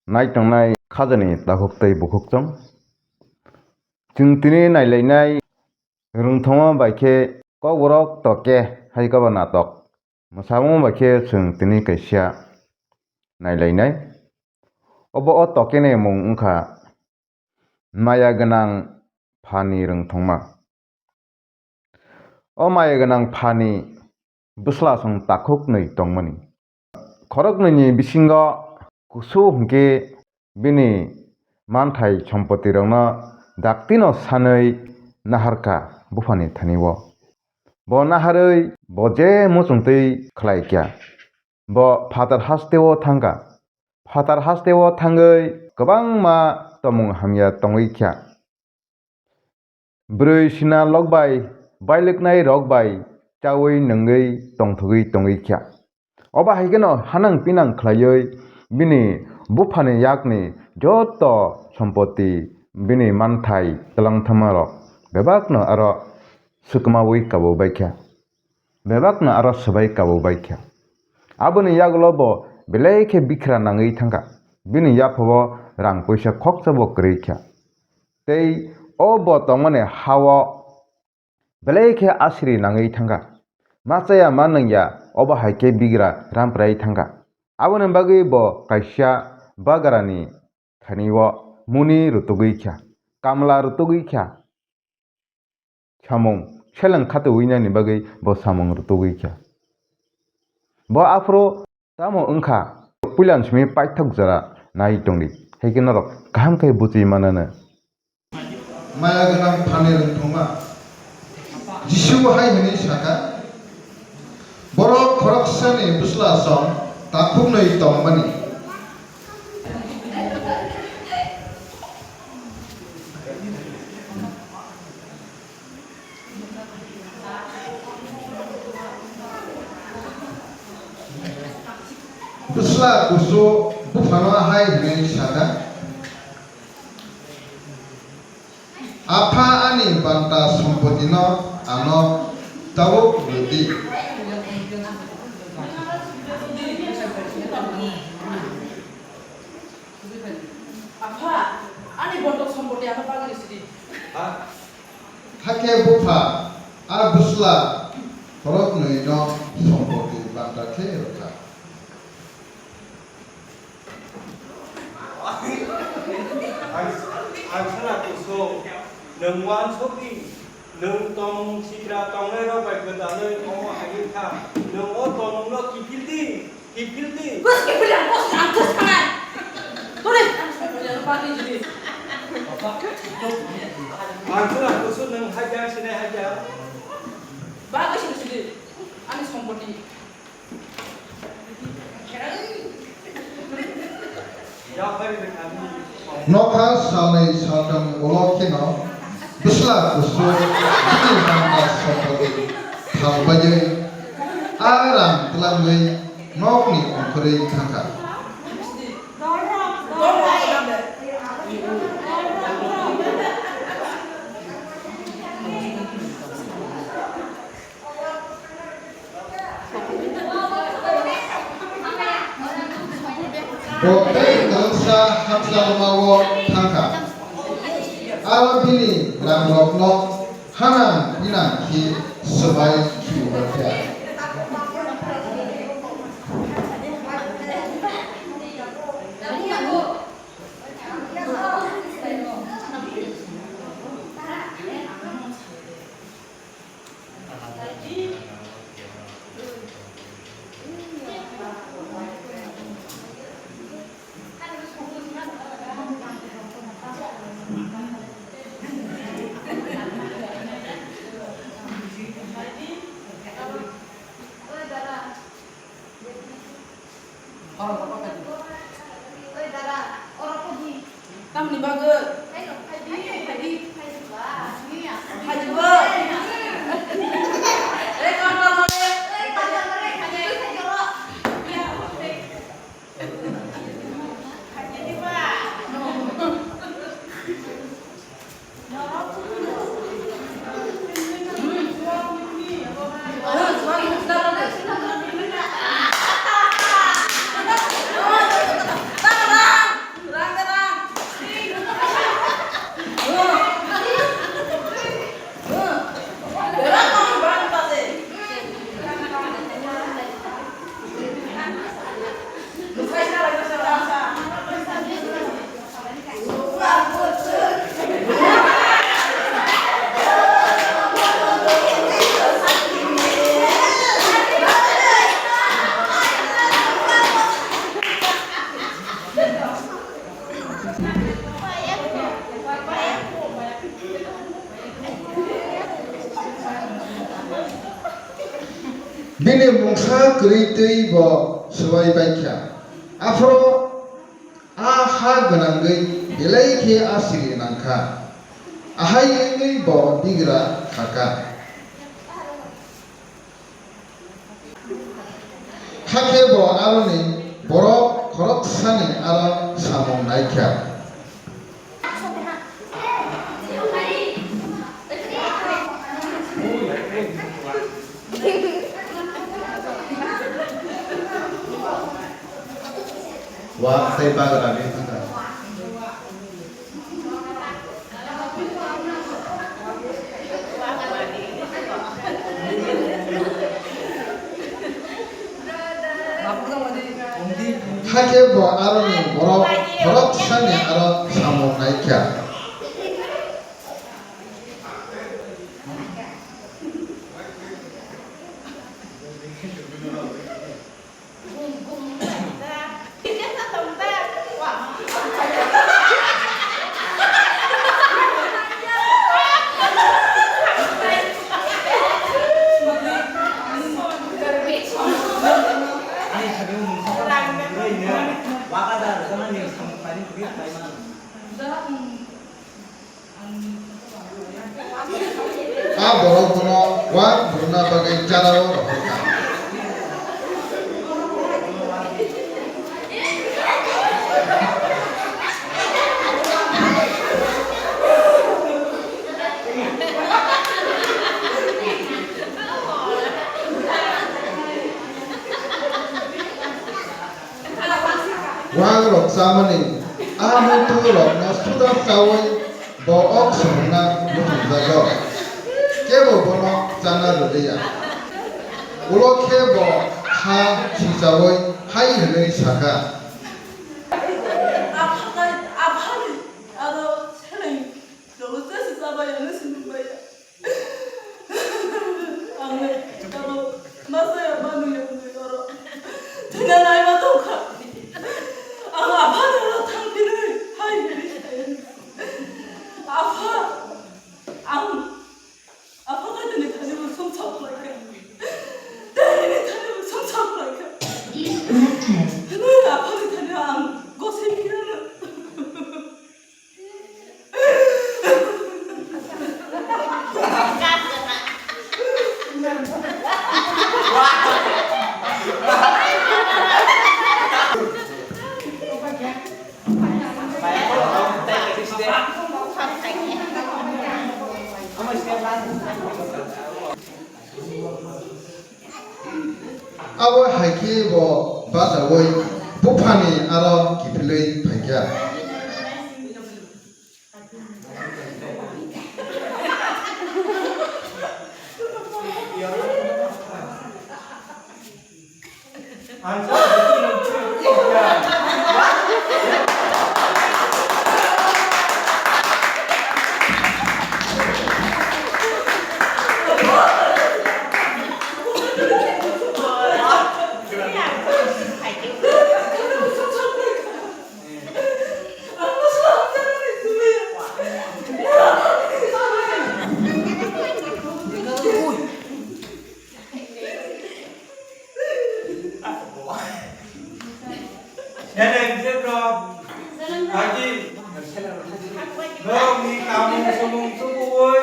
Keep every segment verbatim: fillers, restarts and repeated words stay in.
Nai tongnai khajani takhuk tei bukhuk chwng. Chwng tini nailainai rwngthoma bai khe kokborok toke hai koba natok. Mwsamung bai khe chwng tini kaisa nailainai. Obo o tokeni mung wngkha maya gwnang phani rwngthoma. O maya gwnang phani bwslasong takhuknwi tongmani. Khoroknwini bisingo kusu hwnkhe bini manthai sompotirokno daktino sanwi naharkha buphani thani-o. Bo naharwi bo je muchungtwi khlaikha. Bo phatar hasteo thangkha. Phatar hasteo thangwi kwbangma tongmung hamya tongwi kha. Bwrwi sina lokbai, bailwknai rokbai chaui nungwi tongthogwi tongwi kha. Obo hai kheno hanang pinang khlaiwi bini buphani yakni joto sompoti, bini manthai twlangthamarok bebakno aro swkmaui kabubaikha. Bebakno aro swbai kabubaikha. Aboni yagulo bo belai khe bikhra nangwi thangkha. Bini yaphabo rang puisa khoksa bo kwrwi kha. Tei o bo tongmani ha-o belai khe asiri nangwi thangkha. Ma chaya ma nungya obo hai khe bigra ramprai thangkha. Aboni bagwi bo kaisa bagrani thani-o muni rwtugwi kha, kamla rwtugwi kha. Samung seleng khatwi nani bagwi bo samung rwtugwi kha. Bo aphuru tamo wngkha, puilan simi paithak jora nai tongdi, hai khe norok kaham khe buchi manano. Maya gwnang phani rwngthoma. Jisu bo hai hwnwi sakha, borok khoroksani bwslasong takhuknwi tongmani. Bwsla kusu buphano hai hwnwi sakha, "Apha, ani banta sompotino ano tabuk rw di." Apha, ani bondok sompoti ano bagwi sidi. Hakhe bupha a bwsla khoroknwino sompoti banta khe rwkha. Ang, ang sana kuso, nwng uansukdi, nwng tongmung sitra tongnairok bai gwdalwi omo hai wngkha, nwng o tongmungno kiphil di. Kiphil di. Bus kiphil ang, bus ang bus thangnai. Tore. Ang songkol ya, bagi jidi. Ang sila kusu nang hajar, sinai hajar. Bagi sini sini. Ani sompoti. Yapari de kami. Nokha salnwi saltham ulo kheno bwsla kusu bini banta sompoti thang bagwi a rang twlangwi nokni ongkhorwi thangkha. Bo tei kwrwngsa hamjakmao thangkha. Aro bini rangrokno hanang pinang khe swbai khibibaikha. Tamni bagwi? Phaidi bo. Re, kontor mo re. Bini mungsa kwrwi tei bo swbai bai kha. Aphuru a ha gwnangwi belai khe a siri nang kha. Ahai wngwi bo bigra kha kha. Hakhe bo aroni borok khoroksani aro samung nai kha. Wak tei bagra ni thangkha. Hakhe bo aroni borok khoroksani aro samung nai kha. A borok bono wak buruna bagwi jara-o rohor kha. Wakrok chamani a muitu rokno suda chaui bo ok swmwngna muchungjago, kebo bono chana rwliya. Ulo khe bo ha sichaui hai hwnwi sakha. Aphani aro seleng rogo chasi chabai ano sinung baiya. Ang le tabo masa ya manu ya manu oro. Thina nai ma tongkha. Ang aphani oro thang phirwi hai hwnwi sai. Apha, ang apha kaitani thani bo sumsok khlaikha. Tei nini thani bo sumsok khlaikha. Nini aphani thani ang gosai phirano. Abo hai khe bo bachaui buphani aro kiphilwi phai kha. Ene je bro, agi, norokni kamung sumung tubuwi,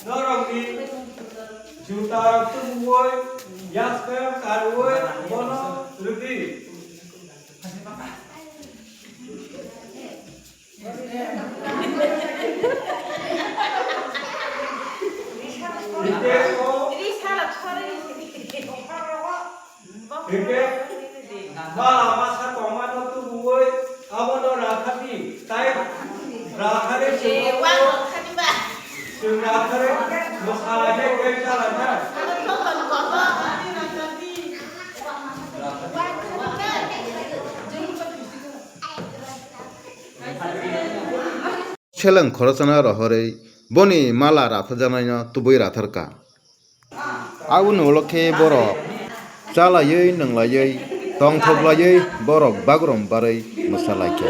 norokni juta rok tubuwi, yaskar karwi, bono rwdi. Hingke mala masa tongmano tubuwi abono rakhadi, tai rakhadi chwng rakhadi mwsalainai tei chalainai. Seleng khoroksano rohorwi boni mala ratharjaknaino tubui ratharkha. Aboni ulo khe borok chalaiwi, nwnglaiwi, tongthoklaiwi borok bagrum barwi mwsalaikha.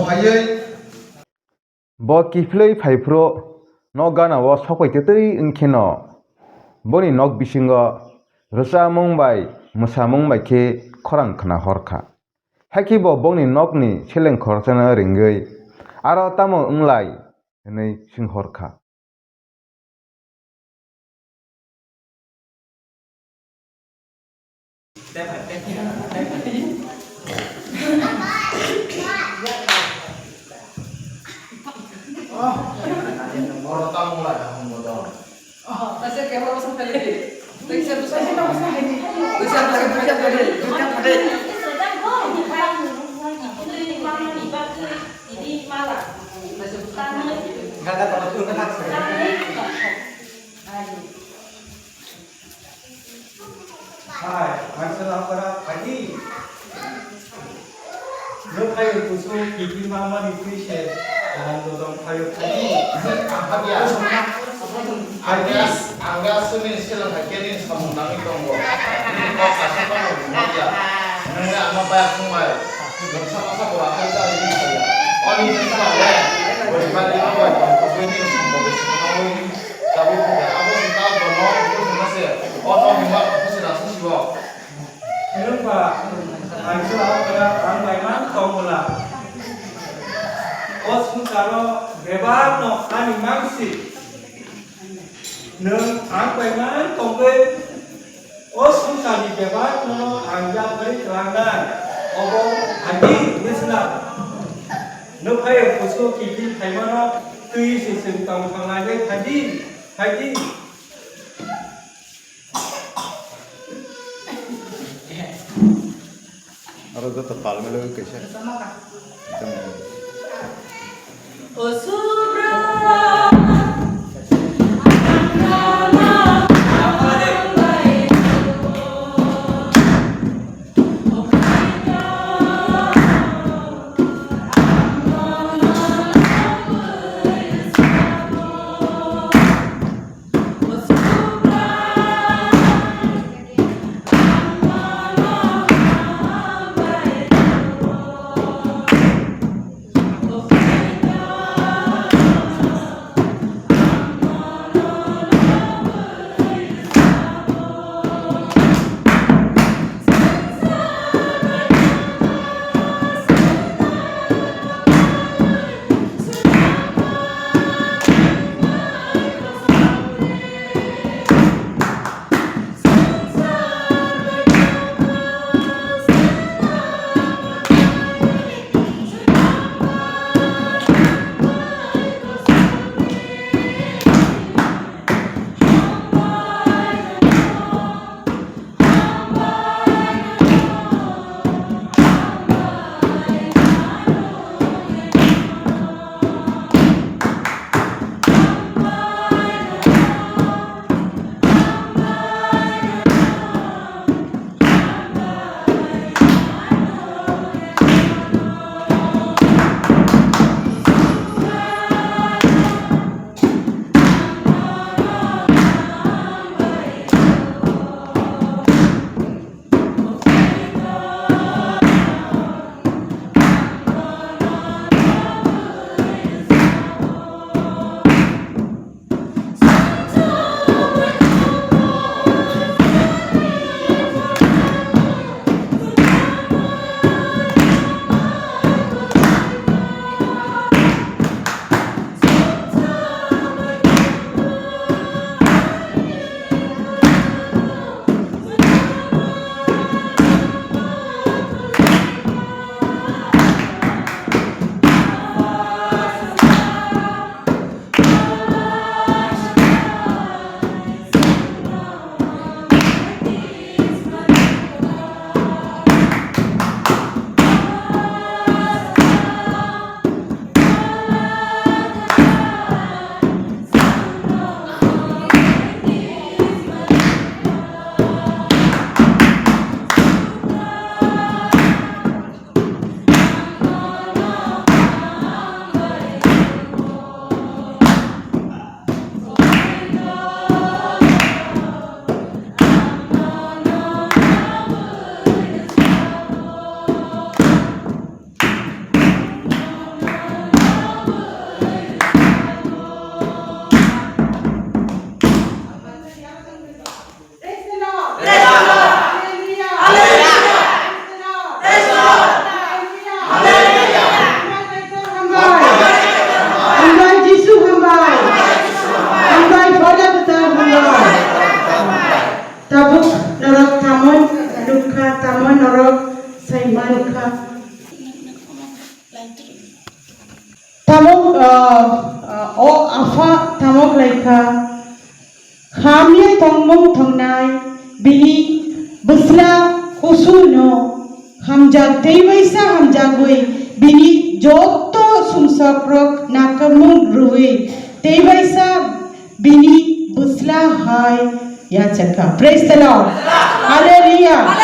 Phaiwi. Bo kiphilwi phai phuru nok gana-o sokphai twtwi wng kheno boni nok bisingo rwchapmung bai mwsamung bai khe khorang khna hor kha. Hakhe bo bongni nokni seleng khoroksano ringwi, "Aro tamo wng lai?" hwnwi swng hor kha. Hai, ang sala para phaidi. Nwng hai kusu kiki mama ni twi se, ang dodong phayo phaidi. Ang habya. Habya, ang ga sumi silang hai keni samung nangwi tongo. Nini kok asa pa mo mo ya. Nwng le ama pa khung mai. Nwng sa ma sa bora hai ta ni saya. Oni nwng sa le. Bori ma le ma boi tong ko ni samung de sa ma. Tabuk abo sita bono, abo sita se. Ono hima, abo sita se siwo. Hwnba ang sala ang bai mang tong bwla. O swngcharo bebak no ani mangsi. Nwng ang bai mang tongwi o swngcharni bebak no ang yapharwi twlangnai. Obo phaidi hwnwi swnam. Nwng phai kusu kiki phaimano twi se chwng tong thanglaiwi phaidi, phaidi. Aro joto palmelo kaisa. Tamo, ah, ah, o Apha tamo khlaikha, hamya tongmung tongnai bini bwsla kusuno hamjak tei waisa hamjagwi bini joto sumsokrok nakarmung rwui tei waisa bini bwsla hai yachakha. Praise the Lord. Hallelujah. Ah,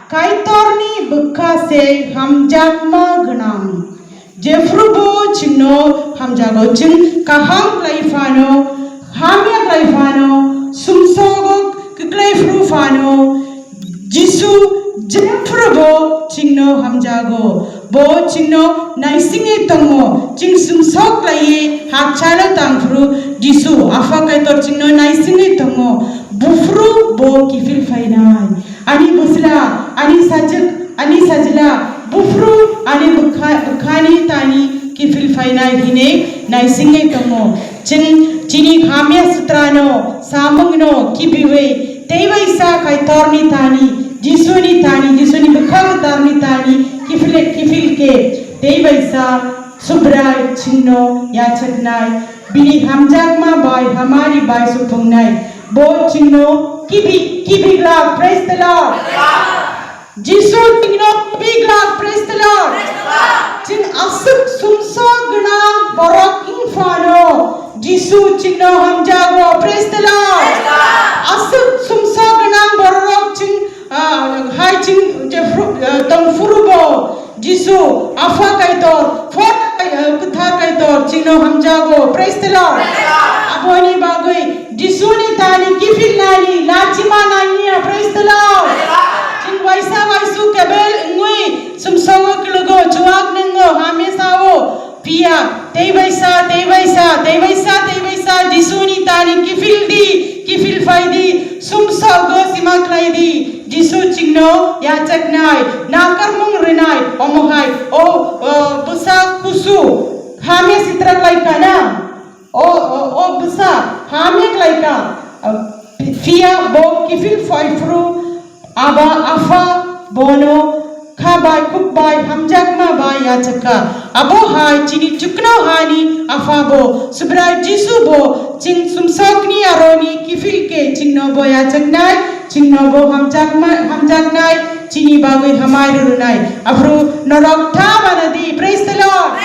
Kaitorni bwkha se hamjakma gwnang. Jephru bo chwngno hamjago, chwng kaham khlai phano, hamya khlai phano, sumsogo kwklai phru phano, Jisu jephru bo chwngno hamjago. Bo chwngno naisingwi tongo, chwng sumsok khlaiwi hakchalo tangphru Jisu Apha Kaitor chwngno naisingwi tongo. Buphru bo kiphil phainai. Ani bwsla, ani sajwk, ani sajla, buphru, ani bwkha, bwkhani tani kiphil phainai hwnwi naisingwi tongo. Chwng chini hamya sutrano, samungno kibiwi, tei waisa Kaitorni tani, Jisuni tani, Jisuni bwkha kwtalni tani kiphil, kiphil khe, tei waisa Subrai chwngno yachaknai, bini hamjakma bai hamari bai supungnai. Bo chwngno kibi, kibi glak. Praise the Lord. Jisu chwngno kibi glak. Praise the Lord. Chwng aswk sumsok gwnang borok wng phano Jisu chwngno hamjago. Praise the Lord. Aswk sumsok gwnang borok chwng, ah, hai chwng jephru, ah, tongphuru bo Jisu, Apha Kaitor, Phola Kai-, eh, Kwthar Kaitor, chwngno hamjago. Praise the Lord. Aboni bagwi Jisuni tani kiphilnani lachima nangya. Praise the Lord. Chwng waisa waisu kebel wngwi sumsongo kwlwgo, chuak nwngo, hamesao. Phiya, tei baisa, tei baisa, tei baisa, tei baisa, Jisuni tani kiphil di, kiphil phai di, sumsogo sima khlai di. Jisu chwngno yachaknai, nakarmung rwnai, omo hai, o, o, bwsa kusu, hamya sitra khlai kana? O, o, o bwsa, hamya khlai ka? Phiya bo kiphil phai phuru, aba, apha, bono kha bai, kuk bai, hamjakma bai yachaka. Abo hai chini chukno hani apha bo, Subrai Jisu bo, chwng sumsokni aroni kiphil khe chwngno bo yachaknai, chwngno bo hamjakma, hamjaknai, chini bagwi hamai rwnai. Aphuru norok tha mana di, praise the Lord.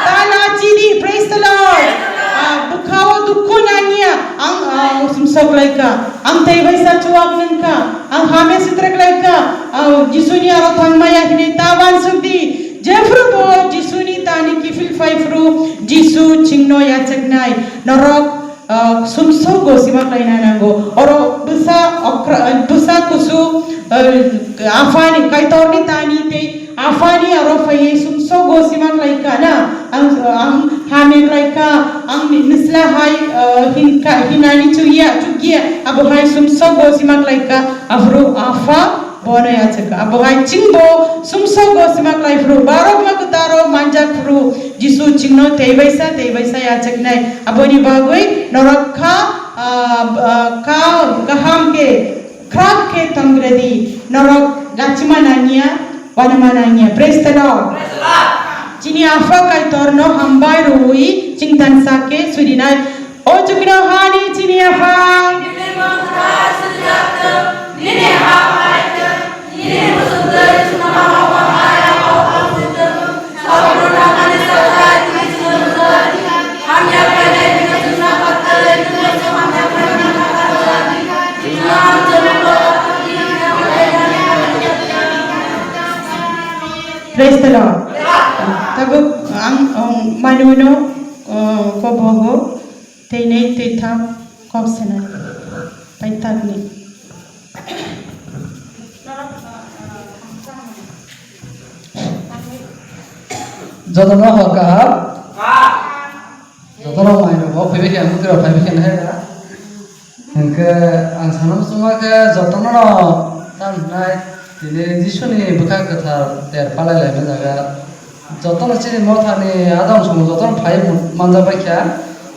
Ta lachi di, praise the Lord. Ah, bwkhao dukhu nangya, ang, ah, sumsok laika, ang tei baisa chuak nangka, ang hamya sitra klaika, ah, Jisuni aro thangmaya hini ta wansuk di. Jephru bo Jisuni tani kiphil phai phru, Jisu chwngno yachaknai. Norok ah, sumsogo sima khlaina nango. Oro bwsa okra, bwsa kusu, ah, aphani, Kaitorni tani tei aphani aro phaiwi sumsogo sima khlai kana. Ang, ang hamya khlai ka, ang ni-, nisla hai, ah, hinka, hinani chukya, chukya, abo hai sumsogo sima khlai ka, aphuru apha bono yachaka. Abo hai chwngbo sumsogo sima khlai phuru, barokma kwtaro manjak phuru, Jisu chwngno tei baisa, tei baisa yachaknai. Aboni bagwi norok kha, ah, ah, kha kaham khe, khrak khe tongre di. Norok lachima nangya, wanama nangya. Praise the Lord. Chini Apha Kaitorno hambai rwui chwng tansa khe surinai. O chukno hani chini Apha. Praise the Lord. Tabuk ang, ang manuno, uh, kobogo. Tei nei tei thap kok swnai. Paithakni. Jotono hor kaham. Jotono mai rok phaibai khe, ang tiro phaibai khe nahai da. Hwnkhe ang sana muchungma khe jotono no tam hwnai tini Jisuni bwkha kwthar ter palai laima jaga. Jotono chini mothani adong song jotono phai manjak bai kha.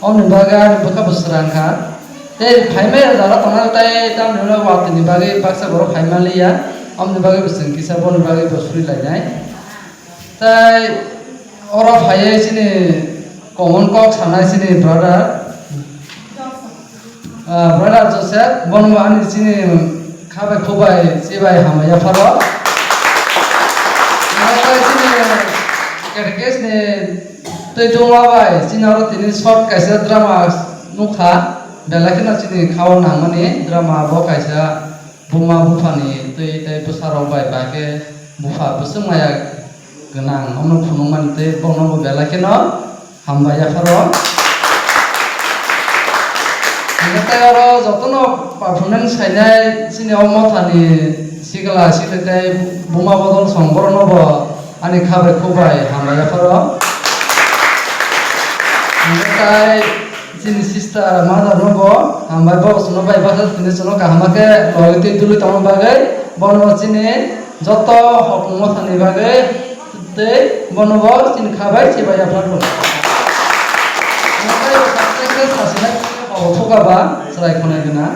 Omni bagwi ani bwkha bo swrang kha. Tei phaimai jora tongnai tei tamni ulo watini bagwi baksa borok phai manliya. Aboni bagwi bo chwng kisa boni bagwi bo suri lainai. Tai oro phaiwi chini common kok sanai chini brother, ah, brother Joseph, bono bo ani chini kha bai khuk bai chibai hambai yapharo. Aro tai chini categories ni twi tongma bai chini oro tini short kaisa drama nukha, belai kheno chini khao nangmani drama bo kaisa. Buma buphani twi tei bwsarok bai ba khe bupha bwswk maya gwnang, omo phunukmani tei bono bo belai kheno hambai yapharo. Hingkhe tei oro jotono performance khainai chini o mothani sikla sikli tei buma bodol song borokno bo ani kha bai khuk bai hambai yapharo. Hingkhe tai Chini sister mother no bo hambai, bo chwngno bai bwsa tini chwngno kaham khe logwi twi dului tongma bagwi bono bo chini joto hokmung mothani bagwi tei bono bo chini kha bai chibai yapharkha. Hwnkhe bo sasinai khe sasinai khe bo thukaba chwrai khwnai gwnang.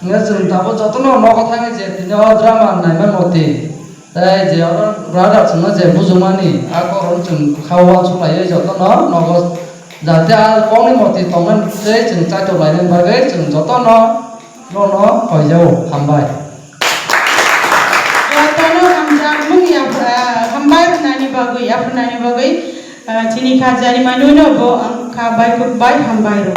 Hwnkhe chwng tabuk jotono nogo thangwi je tini o drama naima moti. Tei je oro brother chwngno je bujumani, a kokrokno chwng khao uansuk laiwi jotono nogo, jate a kokni moti tongmani tei chwng chaitok lainani bagwi chwng jotono nono koijao. Hambai. Jotono hamjakmung yapha-, hambai rwnani bagwi, yapharnani bagwi, ah, chini kha Jarima Noino bo ang kha bai kuk bai hambai rw.